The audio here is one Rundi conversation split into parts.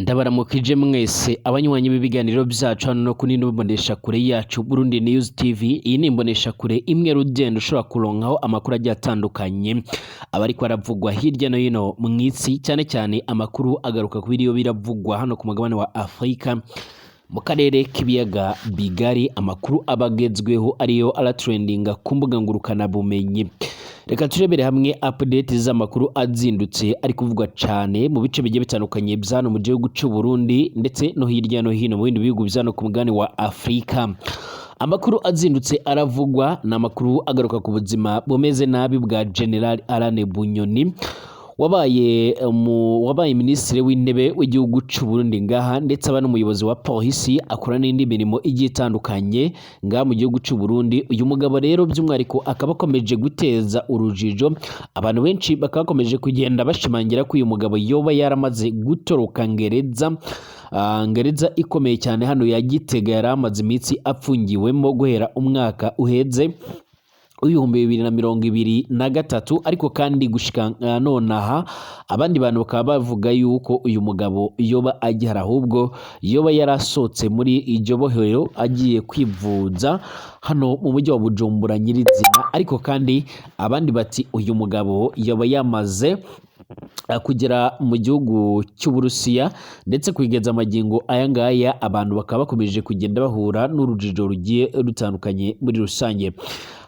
Ndabaramukije mwese abanywanyi b'ibiganiro vyacu hano no kuri ino mboneshakure yacu Burundi News TV. Iyi ni imboneshakure imwe rugendo ushobora kuronkaho amakuru agiye atandukanye aba ariko aravugwa hirya no hino mw'isi, cyane cyane amakuru agaruka ku biriyo biravugwa hano ku mugabane wa Afrika, mu karere k'ibiyaga bigari, amakuru aba agezweho ariyo aratrendinga ku mbuga ngurukanabumenyi. Reka turebere hamwe update z'amakuru azindutse ari kuvugwa cane mu bice bigiye bitandukanye vya hano mu gihugu c'u Burundi, ndetse no hirya no hino mu bindi bihugu vya hano ku mugabane wa Afrika. Amakuru azindutse aravugwa ni amakuru agaruka ku buzima bumeze nabi bwa General Alain Bunyoni, wabaye minisitiri w'intebe w'igihugu c'u Burundi ngaha, ndetse aba n'umuyobozi wa polisi, akora n'indi mirimo igiye itandukanye ngaha mu gihugu c'u Burundi. Uyu mugabo rero by'umwihariko akaba akomeje guteza urujijo abantu benshi, bakaba bakomeje kugenda bashimangira ko uyu mugabo yoba yaramaze gutoroka ngereza, ngereza ikomeye cyane hano ya Gitega yari amaze iminsi apfungiwemo guhera umwaka uheze w'2023. Ariko kandi gushika nonaha abandi bantu bakaba bavuga yuko uyu mugabo yoba agihari, ahubwo yoba yarasohotse muri iryo bohero agiye kwivuza hano mu mujyi wa Bujumbura nyirizina. Ariko kandi abandi bati uyu mugabo yoba yamaze kugera mu gihugu cy'Uburusiya, ndetse kugeza amagingo aya ngaya abantu bakaba bakomeje kugenda bahura n'urujijo rugiye rutandukanye muri rusange.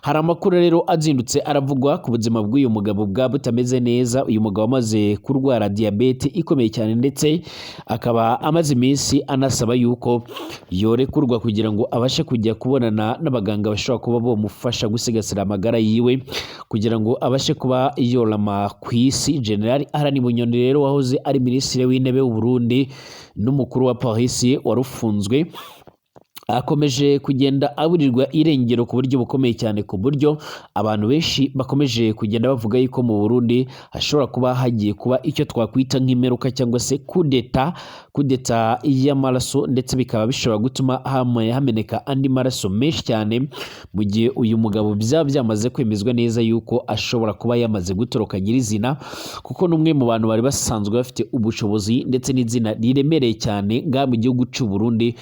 Hari amakuru rero azindutse aravugwa ku buzima bw'uyu mugabo bwa butameze neza. Uyu mugabo amaze kurwara diyabete ikomeye cyane, ndetse akaba amaze iminsi anasaba yuko yorekurwa kugira ngo abashe kujya kubonana n'abaganga bashobora kuba bamufasha gusigasira amagara yiwe, kugira ngo abashe kuba yorama ku isi. General Alain Bunyoni rero, wahoze ari minisitiri w'intebe w'u Burundi n'umukuru wa polisi warufunzwe, akomeje kugenda aburirwa irengero ku buryo bukomeye cyane, ku buryo abantu benshi bakomeje kugenda bavuga yuko mu Burundi hashobora kuba hagiye kuba icyo twakwita nk'imperuka cyangwa se kudeta y'amaraso, ndetse bikaba bishobora gutuma hameneka andi maraso menshi cyane, mu gihe uyu mugabo byaba byamaze kwemezwa neza yuko ashobora kuba yamaze gutoroka nyirizina, kuko n'umwe mu bantu bari basanzwe bafite ubushobozi ndetse n'izina riremereye cyane ngaha mu gihugu cy'u Burundi.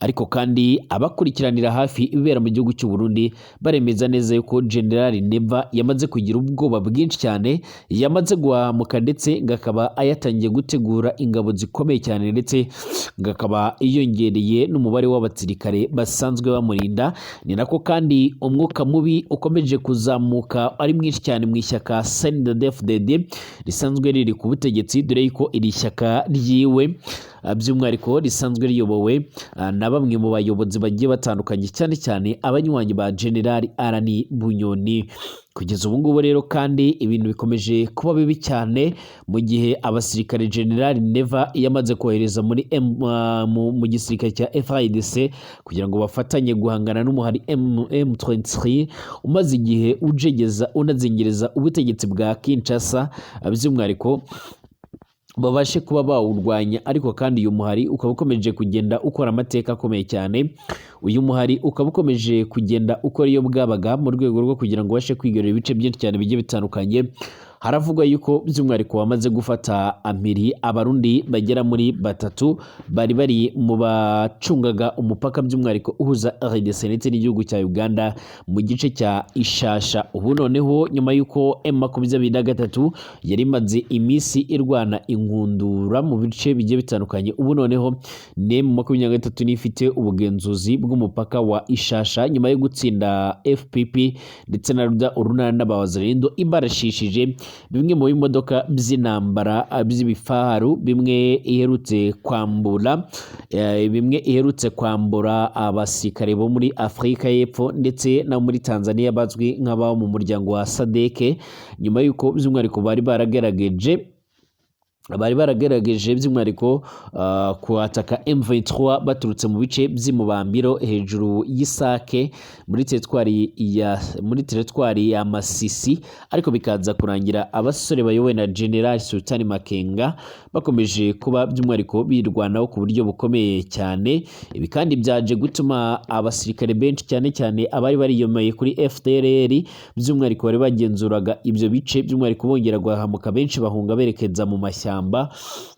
Ariko kandi abakurikiranira hafi ibibera mu gihugu cy'u Burundi baremeza neza yuko General Neva yamaze kugira ubwoba bwinshi cyane, yamaze guhamuka, ndetse ngo akaba yatangiye gutegura ingabo zikomeye cyane, ndetse ngo akaba yiyongereye n'umubare w'abasirikare basanzwe bamurinda. Ni nako kandi umwuka mubi ukomeje kuzamuka ari mwinshi cyane mu ishyaka CNDD-FDD risanzwe riri ku butegetsi, dore yuko iri shyaka ryiwe by'umwihariko risanzwe riyobowe na bamwe mu bayobozi bagiye batandukanye, cyane cyane abanywanyi ba General Alain Bunyoni. Kugeza ubu ngubu rero kandi ibintu bikomeje kuba bibi cyane, mu gihe abasirikare General Neva yamaze kohereza muri mu gisirikare cya FARDC kugira ngo bafatanye guhangana n'umuhari M23 umaze igihe ujegeza unazengereza ubutegetsi bwa Kinshasa, by'umwihariko babashe kuba bawurwanya. Ariko kandi uyu muhari ukaba ukomeje kugenda ukora amateka akomeye cyane, uyu muhari ukaba ukomeje kugenda ukora iyo bwabaga mu rwego rwo kugira ngo ubashe kwigarurira ibice byinshi cyane bigiye bitandukanye. Haravugwa yuko by'umwihariko wamaze gufata amiri abarundi bagera muri batatu bari bari mu bacungaga umupaka, by'umwihariko uhuza RDC ndetse n'igihugu cya Uganda mu gice cya Ishasha. Ubu noneho nyuma y'uko M23 yari imaze iminsi irwana inkundura mu bice bigiye bitandukanye, ubu noneho ni M23 niyo ifite ubugenzuzi bw'umupaka wa Ishasha, nyuma yo gutsinda FPP ndetse na Ruda Urunana n'Abawazalendo, ibarashishije bimwe mu bimodoka by'intambara by'ibifaru, bimwe iherutse kwambura abasirikare bo muri Afurika y'Epfo ndetse no muri Tanzania bazwi nk'ababo mu muryango wa SADC, nyuma y'uko by'umwihariko bari baragerageje by'umwihariko kuataka M23 baturutse mu bice by'Imubambiro hejuru y'Isake muri teritwari ya Masisi, ariko bikaza kurangira abasore bayobowe na General Sultani Makenga bakomeje kuba by'umwihariko birwanaho ku buryo bukomeye cyane. Ibi kandi byaje gutuma abasirikare benshi, cyane cyane abari bariyomeye kuri FDLR, by'umwihariko bari bagenzuraga ibyo bice, by'umwihariko bongera guhahamuka, benshi bahunga berekeza mu mashyamba. n'inyeshamba,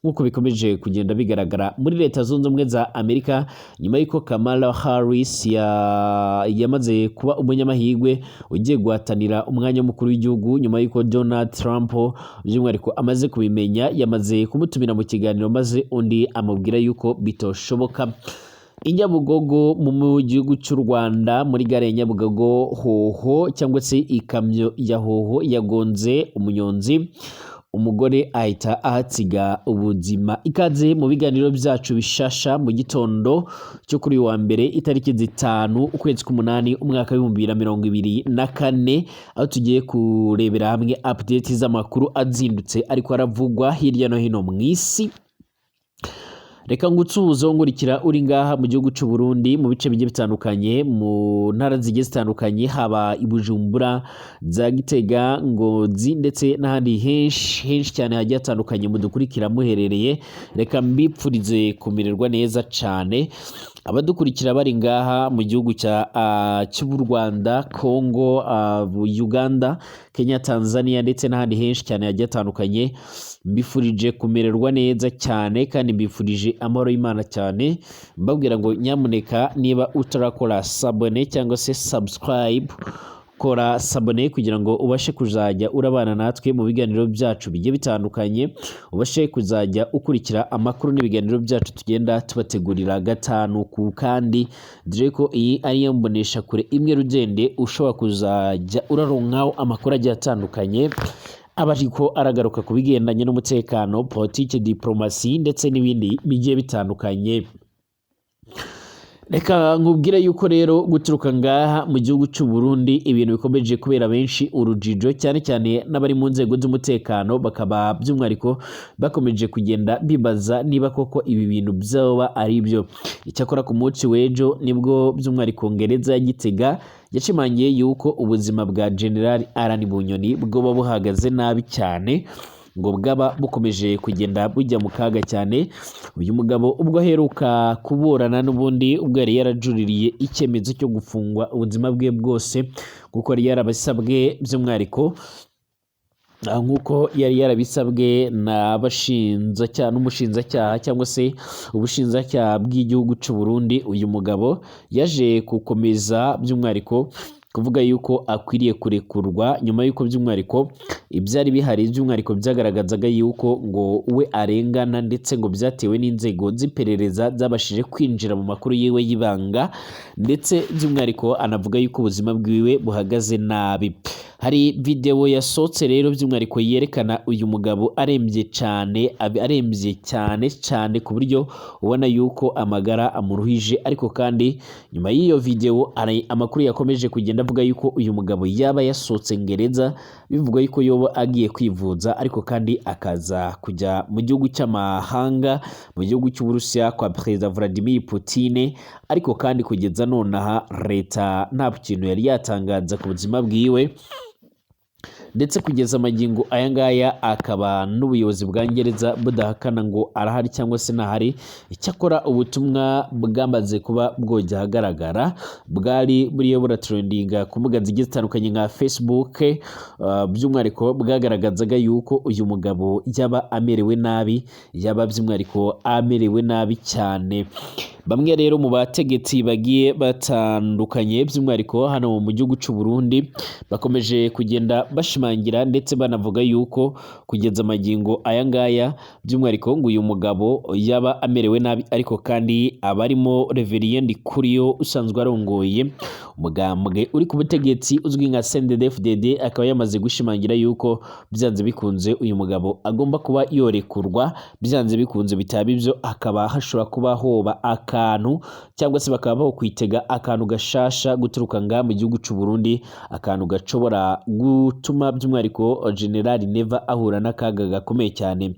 nk'uko bikomeje kugenda bigaragara muri Leta Zunze Ubumwe za Amerika, nyuma y'uko Kamala Harris yamaze kuba umunyamahirwe ugiye guhatanira umwanya w'umukuru w'igihugu, nyuma y'uko Donald Trump by'umwihariko amaze kubimenya, yamaze kumutumira mu kiganiro, maze undi amubwira yuko bitoshoboka. I Nyabugogo mu gihugu cy'u Rwanda, muri gare ya Nyabugogo, hoho cyangwa se ikamyo ya hoho yagonze umunyonzi, umugore ahita ahasiga ubuzima. Ikaze mu biganiro byacu bishasha mu gitondo cyo kuri uyu wa mbere, itariki 5 ukwezi k'umunani, umwaka w'2024, aho tugiye kurebera hamwe update z'amakuru azindutse ariko aravugwa hirya no hino mu isi. Reka ngutsuhuze nkurikira uri ngaha mu gihugu cy'u Burundi, mu bice bigiye bitandukanye, mu ntara zigiye zitandukanye, haba i Bujumbura, za Gitega, Ngozi ndetse n'ahandi henshi henshi cyane hagiye hatandukanye mudukurikira muherereye. Reka mbipfurize kumererwa neza cyane. Abadukurikira bari ngaha mu gihugu cya cy'u Rwanda, Congo, Uganda, Kenya, Tanzania ndetse n'ahandi henshi cyane hagiye hatandukanye, mbifurije kumererwa neza cyane kandi mbifurije amahoro y'Imana cyane. Mbabwira ngo nyamuneka, niba utarakora s'abonner cyangwa se subscribe, kora s'abonner kugira ngo ubashe kuzajya urabana natwe mu biganiro byacu bigiye bitandukanye, ubashe kuzajya ukurikira amakuru n'ibiganiro byacu tugenda tubategurira gatanu ku kandi, dore ko iyi ariyo mbonesha kure imwe rugende ushobora kuzajya uraronkaho amakuru agiye atandukanye aba ariko aragaruka ku bigendanye n'umutekano, politiki, diplomasi ndetse n'ibindi bigiye bitandukanye. Reka nkubwire yuko rero guturuka ngaha mu gihugu cy'u Burundi ibintu bikomeje kubera benshi urujijo, cyane cyane n'abari mu nzego z'umutekano, bakaba by'umwihariko bakomeje kugenda bibaza niba koko ibi bintu byaba ari byo. Icyakora ku munsi w'ejo nibwo by'umwihariko gereza ya Gitega yashimangiye yuko ubuzima bwa General Alain Bunyoni bwoba buhagaze nabi cyane, ngo bwaba bukomeje kugenda bujya mu kaga cyane. Uyu mugabo ubwo aheruka kuburana n'ubundi, ubwo yari yarajuririye icyemezo cyo gufungwa ubuzima bwe bwose, kuko yari yarabisabwe by'umwihariko, nk'uko yari yarabisabwe n'abashinzacyaha n'umushinjacyaha cyangwa se ubushinjacyaha bw'igihugu cy'u Burundi. Uyu mugabo yaje gukomeza by'umwihariko kuvuga yuko akwiriye kurekurwa, nyuma y'uko by'umwihariko ibyari bihari by'umwihariko byagaragazaga yuko ngo we arengana, ndetse ngo byatewe n'inzego z'iperereza zabashije kwinjira mu makuru yiwe y'ibanga, ndetse by'umwihariko anavuga yuko ubuzima bwiwe buhagaze nabi. Hari videwo yasohotse rero by'umwihariko yerekana uyu mugabo arembye cyane, arembye cyane cyane, ku buryo ubona yuko amagara amuruhije. Ariko kandi nyuma y'iyo videwo hari amakuru yakomeje kugenda avuga yuko uyu mugabo yaba yasohotse gereza, bivugwa yuko yoba agiye kwivuza, ariko kandi akaza kujya mu gihugu cy'amahanga, mu gihugu cy'Uburusiya kwa Perezida Vladimir Putin. Ariko kandi kugeza nonaha leta nta kintu yari yatangaza ku buzima bwiwe, ndetse kugeza amagingo aya ngaya akaba n'ubuyobozi bwa gereza budahakana ngo arahari cyangwa se ntahari. Icyakora ubutumwa bwamaze kuba bwojya ahagaragara bwari buriyo buratrendinga ku mbuga zigiye zitandukanye nka Facebook, by'umwihariko bwagaragazaga yuko uyu mugabo yaba amerewe nabi, yaba by'umwihariko amerewe nabi cyane. Bamwe rero mu bategetsi bagiye batandukanye, by'umwihariko hano mu gihugu cy'u Burundi, bakomeje kugenda bashimangira ndetse banavuga yuko kugeza amagingo aya ngaya by'umwihariko ngo uyu mugabo yaba amerewe nabi. Ariko kandi abarimo Reverien Ndikuriyo usanzwe arongoye umugambwe uri ku butegetsi uzwi nka CNDD-FDD, akaba yamaze gushimangira yuko byanze bikunze uyu mugabo agomba kuba yorekurwa byanze bikunze, bitaba ibyo hakaba hashobora kuba hoba akantu cyangwa se bakaba bakwitega akantu gashasha guturuka ngaha mu gihugu cy'u Burundi, akantu gashobora gutuma by'umwihariko General Neva ahura n'akaga gakomeye cyane.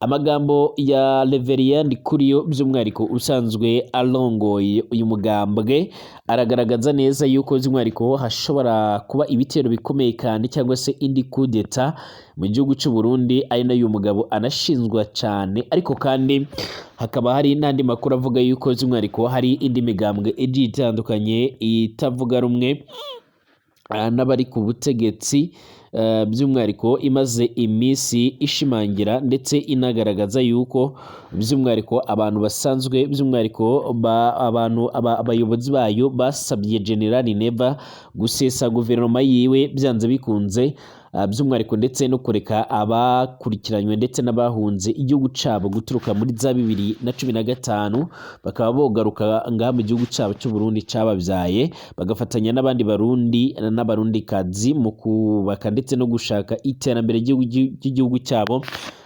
Amagambo ya Reverien Ndikuriyo by'umwihariko usanzwe arongoye uyu mugambwe aragaragaza neza yuko by'umwihariko hashobora kuba ibitero bikomeye kandi cyangwa se indi kudeta mu gihugu cy'u Burundi, ari nayo uyu mugabo anashinzwa cyane. Ariko kandi hakaba hari n'andi makuru avuga yuko by'umwihariko hari indi migambwe igiye itandukanye itavuga rumwe n'abari ku butegetsi. by'umwihariko imaze iminsi ishimangira ndetse inagaragaza yuko by'umwihariko abantu basanzwe by'umwihariko abantu abayobozi bayo basabye General Neva gusesa guverinoma yiwe byanze bikunze, by'umwihariko ndetse no kureka abakurikiranywe ndetse n'abahunze igihugu cabo guturuka muri za 2015 bakaba bogaruka ngaha mu gihugu cabo cy'u Burundi cababyaye, bagafatanya n'abandi Barundi n'Abarundikazi mu kubaka ndetse no gushaka iterambere ry'igihugu cyabo,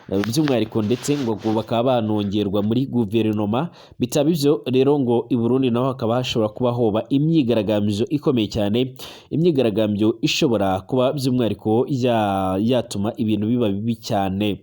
by'umwihariko ndetse ngo bakaba banongerwa muri guverinoma. Bitaba ivyo rero ngo i Burundi naho hakaba hashobora kuba hoba imyigaragambyo ikomeye cyane, imyigaragambyo ishobora kuba by'umwihariko yatuma ibintu biba bibi cyane.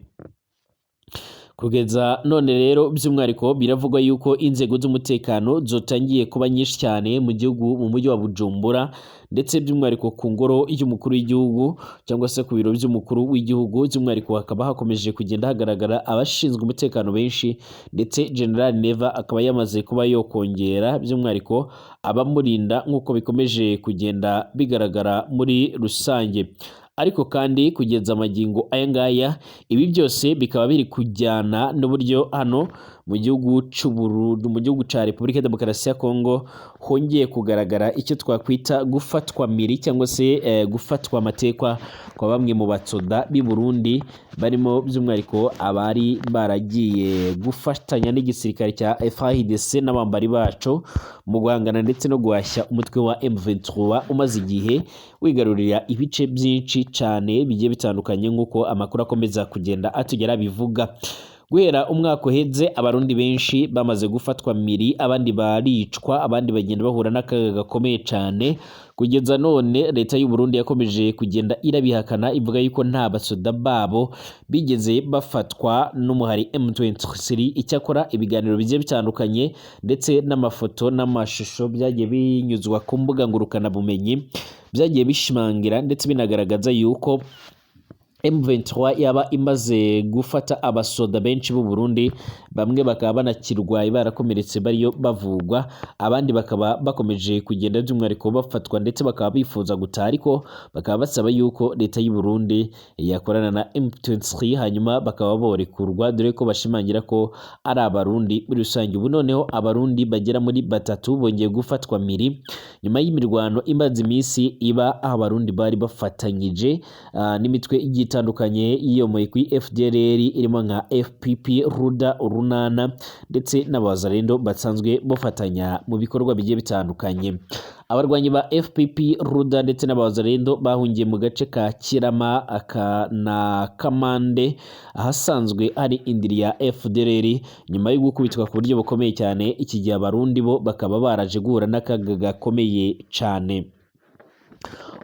Kugeza none rero by'umwihariko biravugwa yuko inzego z'umutekano zotangiye kuba nyinshi cyane mu gihugu, mu mujyi wa Bujumbura, ndetse by'umwihariko ku ngoro y'umukuru w'igihugu cyangwa se ku biro by'umukuru w'igihugu. By'umwihariko hakaba hakomeje kugenda hagaragara abashinzwe umutekano benshi, ndetse General Neva akaba yamaze kuba yokongera by'umwihariko abamurinda nk'uko bikomeje kugenda bigaragara muri rusange. Ariko kandi kugeza amagingo aya ngaya ibi byose bikaba biri kujyana n'uburyo hano mu gihugu c'u Burundi, mu gihugu ca Repubulika ya Demokarasi ya Kongo hongeye kugaragara icyo twakwita gufatwa miri cyangwa se gufatwa amatekwa kwa bamwe mu batsoda b'i Burundi, barimo by'umwihariko abari baragiye gufatanya n'igisirikare cya FARDC n'abambari baco mu guhangana ndetse no guhashya umutwe wa M23 umaze igihe wigarurira ibice byinshi cyane bigiye bitandukanye, nk'uko amakuru akomeza kugenda atugera bivuga. Guhera umwaka uheze Abarundi benshi bamaze gufatwa miri, abandi baricwa, abandi bagenda bahura n'akaga gakomeye cyane. Kugeza none leta y'u Burundi yakomeje kugenda irabihakana, ivuga yuko nta basoda babo bigeze bafatwa n'umuhari M23. Icyakora ibiganiro bigiye bitandukanye ndetse n'amafoto n'amashusho byagiye binyuzwa ku mbuga ngurukanabumenyi byagiye bishimangira ndetse binagaragaza yuko M23 yaba imaze gufata abasoda benshi b'u Burundi, bamwe bakaba banakirwaye barakomeretse bariyo bavugwa, abandi bakaba bakomeje kugenda by'umwihariko bafatwa ndetse bakaba bifuza gutaha, ariko bakaba basaba yuko leta y'u Burundi yakorana na M23 hanyuma bakaba borekurwa, dore ko bashimangira ko ari Abarundi muri rusange. Ubu noneho Abarundi bagera muri batatu bongeye gufatwa miri nyuma y'imirwano imaze iminsi iba, aho Abarundi bari bafatanyije n'imitwe igiye itandukanye yiyomoye kuri FDLR irimo nka FPP, Ruda, Urunana ndetse n'Abazarendo basanzwe bafatanya mu bikorwa bigiye bitandukanye. Abarwanyi ba FPP, Ruda ndetse n'Abazarendo bahungiye mu gace ka Kirama na Kamande ahasanzwe hari indiri ya FDLR nyuma yo gukubitwa ku buryo bukomeye cyane. Iki gihe Abarundi bo bakaba baraje guhura n'akaga gakomeye cyane.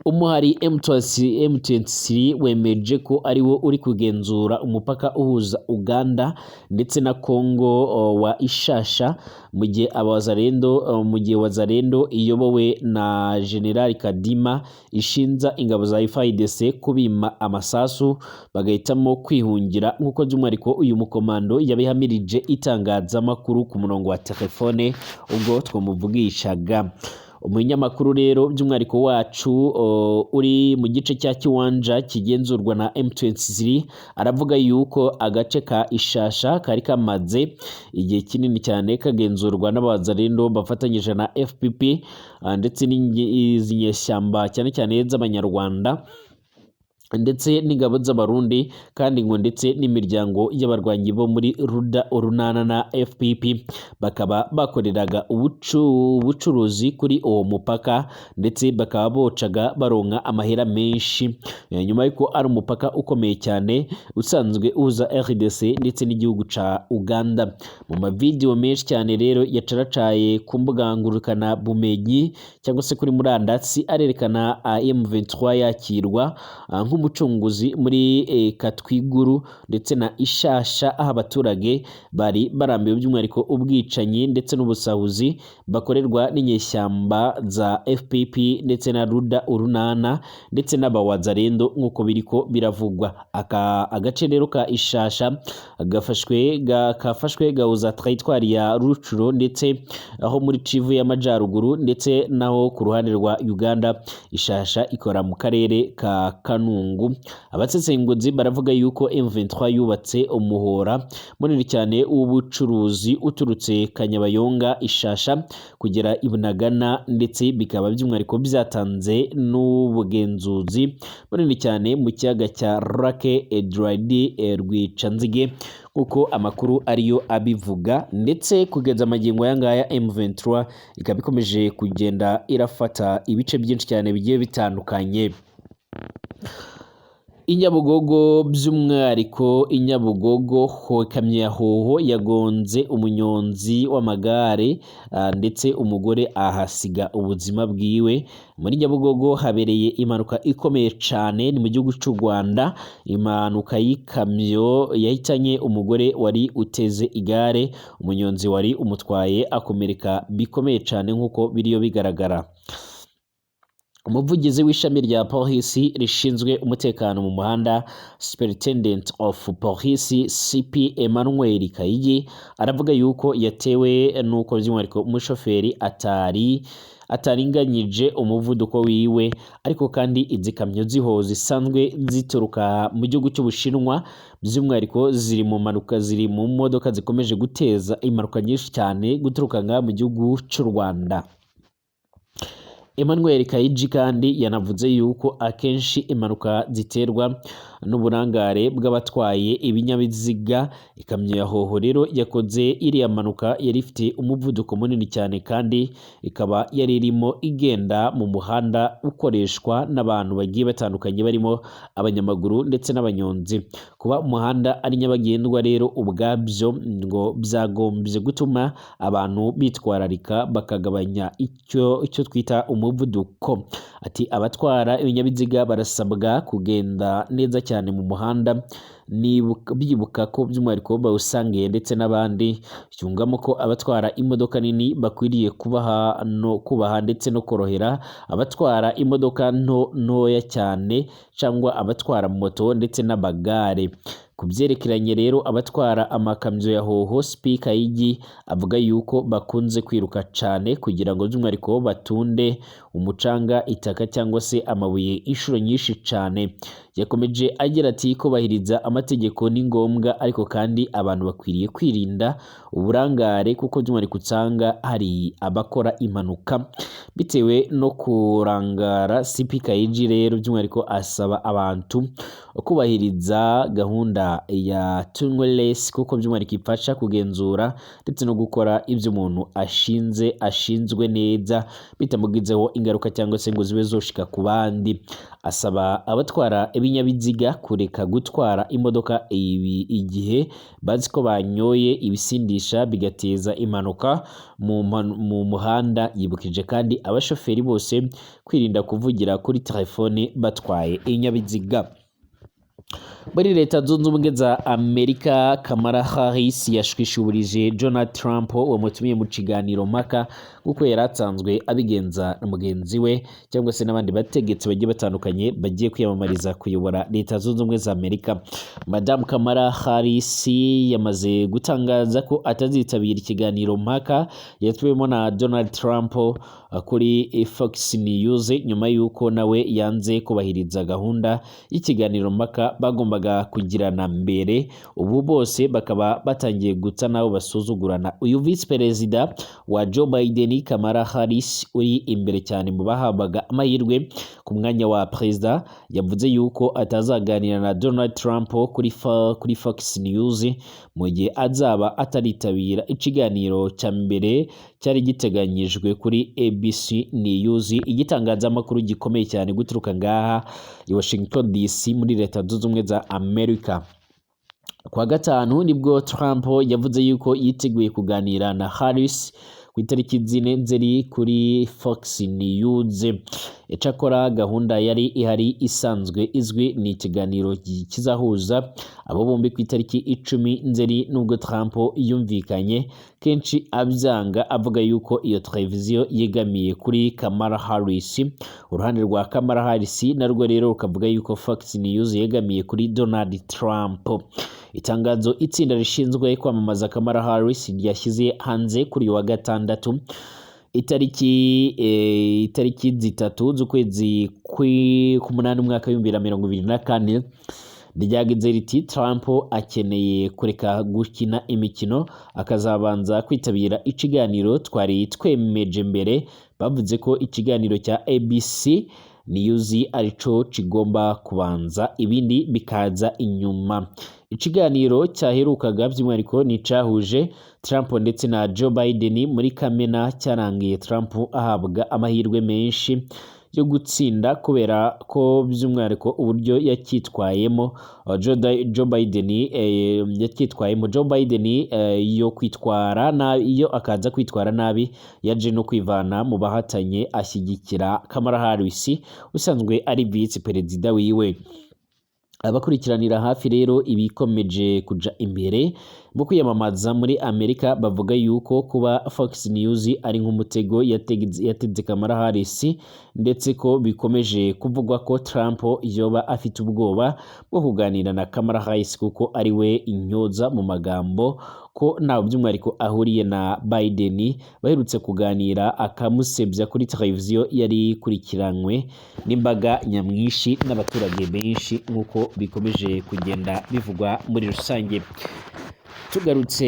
Umuhari M23 wemeje ko ari wo uri kugenzura umupaka uhuza Uganda ndetse na Kongo wa Ishasha, mu gihe Abazarendo, mu gihe Wazarendo iyobowe na General Kadima ishinza ingabo za FARDC kubima amasasu bagahitamo kwihungira, nk'uko by'umwihariko uyu mukomando yabihamirije itangazamakuru ku murongo wa telefone ubwo twamuvugishaga. Umunyamakuru rero by'umwihariko wacu uri mu gice cya Kiwanja kigenzurwa na M23 aravuga yuko agace ka Ishasha kari kamaze igihe kinini cyane kagenzurwa n'Abazarendo bafatanyije na FPP ndetse n'izi nyeshyamba cyane cyane z'Abanyarwanda ndetse n'ingabo z'Abarundi, kandi ngo ndetse n'imiryango y'abarwanyi bo muri Ruda, Urunana na FPP bakaba bakoreraga ubucuruzi kuri uwo mupaka, ndetse bakaba bocaga baronka amahera menshi, nyuma y'uko ari umupaka ukomeye cyane usanzwe uhuza RDC ndetse n'igihugu ca Uganda. Mu mavideo menshi cyane rero yacaracaye ku mbuga ngurukana bumenyi cyangwa se kuri murandasi arerekana M23 yakirwa nk'umucunguzi muri Katwiguru ndetse na Ishasha, aho abaturage bari barambiwe by'umwihariko ubwicanyi ndetse n'ubusahuzi bakorerwa n'inyeshyamba za FPP ndetse na Ruda, Urunana ndetse n'Abawazarendo nk'uko biriko biravugwa. Aka agace rero ka Ishasha gafashwe gahuza teritwari ya Rucuro ndetse aho muri Kivu y'Amajyaruguru ndetse naho ku ruhande rwa Uganda. Ishasha ikora mu karere ka Kanunga. Walungu. Abasesenguzi baravuga yuko M23 yubatse umuhora munini cyane w'ubucuruzi uturutse Kanyabayonga, Ishasha kugera i Bunagana, ndetse bikaba by'umwihariko byatanze n'ubugenzuzi bunini cyane mu kiyaga cya Lake Edward Rwicanzige, kuko amakuru ariyo abivuga. Ndetse kugeza amagingo aya ngaya M23 ikaba ikomeje kugenda irafata ibice byinshi cyane bigiye bitandukanye. I Nyabugogo, by'umwihariko i Nyabugogo, ikamyo ya Hoho yagonze umunyonzi w'amagare, ndetse umugore ahasiga ubuzima bwiwe. Muri Nyabugogo habereye impanuka ikomeye cyane, ni mu gihugu cy'u Rwanda, impanuka y'ikamyo yahitanye umugore wari uteze igare, umunyonzi wari umutwaye akomereka bikomeye cyane nk'uko biriyo bigaragara. Umuvugizi w'ishami rya polisi rishinzwe umutekano mu muhanda, Superintendent of Police CP Emmanuel Kayigi, aravuga yuko yatewe nuko by'umwihariko umushoferi ataringanyije umuvuduko wiwe. Ariko kandi izi kamyo ziho zisanzwe zituruka mu gihugu cy'Ubushinwa, by'umwihariko ziri mu mpanuka, ziri mu modoka zikomeje guteza impanuka nyinshi cyane guturuka ngaha mu gihugu cy'u Rwanda. Emmanuel Kayiji kandi yanavuze yuko akenshi impanuka ziterwa n'uburangare bw'abatwaye ibinyabiziga. Ikamyo ya Hoho rero yakoze iriya mpanuka yari ifite umuvuduko munini cyane, kandi ikaba yari irimo igenda mu muhanda ukoreshwa n'abantu bagiye batandukanye, barimo abanyamaguru ndetse n'abanyonzi. Kuba umuhanda ari nyabagendwa rero ubwabyo ngo byagombye gutuma abantu bitwararika, bakagabanya icyo twita umuvuduko. Ati: "Abatwara ibinyabiziga barasabwa kugenda neza cyane mu muhanda, bibuka ko by'umwihariko bawusangiye ndetse n'abandi." Yungamo ko abatwara imodoka nini bakwiriye kubaha no kubaha ndetse no korohera abatwara imodoka nto ntoya cyane, cyangwa abatwara moto ndetse n'amagare. Ku byerekeranye rero abatwara amakamyo ya Hoho, CP Kayigi avuga yuko bakunze kwiruka cyane kugira ngo by'umwihariko batunde umucanga, itaka cyangwa se amabuye inshuro nyinshi cyane. Yakomeje agira ati: "Kubahiriza amategeko ni ngombwa, ariko kandi abantu bakwiriye kwirinda uburangare, kuko by'umwihariko usanga hari abakora impanuka bitewe no kurangara." CP Kayigi rero by'umwihariko asaba abantu kubahiriza gahunda ya tunywe less, kuko by'umwihariko ifasha kugenzura ndetse no gukora ibyo umuntu ashinzwe neza bitamugizeho ingaruka cyangwa se ngo zibe zoshika ku bandi. Asaba abatwara ibinyabiziga kureka gutwara imodoka ibi igihe bazi ko banyoye ibisindisha, bigateza impanuka mu muhanda. Yibukije kandi abashoferi bose kwirinda kuvugira kuri telefone batwaye ibinyabiziga. Muri Leta Zunze Ubumwe za Amerika, Kamala Harris yashwishuburije Donald Trump wamutumiye mu kiganiro mpaka, nk'uko yari asanzwe abigenza na mugenzi we cyangwa se n'abandi bategetsi bagiye batandukanye bagiye kwiyamamariza kuyobora Leta Zunze Ubumwe za Amerika. Madamu Kamala Harris yamaze gutangaza ko atazitabira ikiganiro mpaka yatumiwemo na Donald Trump kuri Fox News, nyuma y'uko nawe yanze kubahiriza gahunda y'ikiganiro mpaka bagombaga kugirana mbere. Ubu bose bakaba batangiye guta nabo basuzugurana. Uyu visi perezida wa Joe Biden, Kamala Harris, uri imbere cyane mu bahabwaga amahirwe ku mwanya wa perezida, yavuze yuko atazaganira na Donald Trump kuri Fox News mu gihe azaba ataritabira ikiganiro cya mbere cyari giteganyijwe kuri ABC News, igitangazamakuru gikomeye cyane guturuka ngaha i Washington DC muri Leta Zunze Ubumwe za Amerika. Kwa gatanu nibwo Trump yavuze yuko yiteguye kuganira na Harris ku itariki 4 Nzeri kuri Fox News. Icyakora gahunda yari ihari isanzwe izwi ni ikiganiro kizahuza abo bombi ku itariki 10 Nzeri, nubwo Trump yumvikanye kenshi abyanga, avuga yuko iyo televiziyo yegamiye kuri Kamala Harris. Uruhande rwa Kamala Harris narwo rero rukavuga yuko Fox News yegamiye kuri Donald Trump. Itangazo itsinda rishinzwe kwamamaza Kamala Harris ryashyize hanze kuri uyu wa gatandatu. Itariki 3 z'ukwezi k'umunani umwaka w'2024, ryagize riti: "Trump akeneye kureka gukina imikino, akazabanza kwitabira ikiganiro twari twemeje mbere." Bavuze ko ikiganiro cya ABC News arico kigomba kubanza, ibindi bikaza inyuma. Ikiganiro cyaherukaga by'umwihariko ni icahuje Trump ndetse na Joe Biden muri Kamena, cyarangiye Trump ahabwa amahirwe menshi yo gutsinda, kubera ko by'umwihariko uburyo yacyitwayemo Joe Biden, yacyitwayemo Joe Biden, yo kwitwara nabi, iyo akaza kwitwara nabi, yaje no kwivana mu bahatanye, ashyigikira Kamala Harris usanzwe ari vice perezida wiwe. Abakurikiranira hafi rero ibikomeje kuja imbere mu kwiyamamaza muri Amerika bavuga yuko kuba Fox News ari nk'umutego yateze Kamala Harris, ndetse ko bikomeje kuvugwa ko Trump yoba afite ubwoba bwo kuganira na Kamala Harris kuko ari we intyoza mu magambo, ko ntawe by'umwihariko ahuriye na Biden baherutse kuganira akamusebya kuri televiziyo yari ikurikiranywe n'imbaga nyamwinshi n'abaturage benshi, nk'uko bikomeje kugenda bivugwa muri rusange. Tugarutse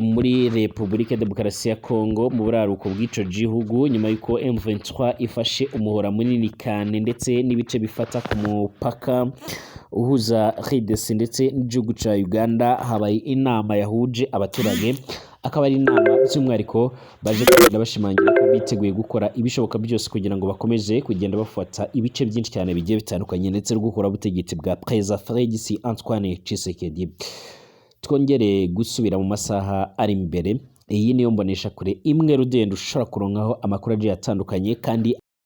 muri Repubulika ya Demokarasi ya Kongo, mu buraruko bw'ico gihugu, nyuma y'uko M23 ifashe umuhora munini cyane ndetse n'ibice bifata ku mupaka uhuza RDC ndetse n'igihugu ca Uganda, habaye inama yahuje abaturage, akaba ari inama by'umwihariko baje kugenda bashimangira ko biteguye gukora ibishoboka byose kugira ngo bakomeze kugenda bafata ibice byinshi cyane bigiye bitandukanye ndetse no gukora ubutegetsi bwa Perezida Felix Antoine Tshisekedi. Twongere gusubira mu masaha ari imbere. Iyi niyo mbonesha kure imwe rudende ushobora kuronkaho amakuru agiye atandukanye kandi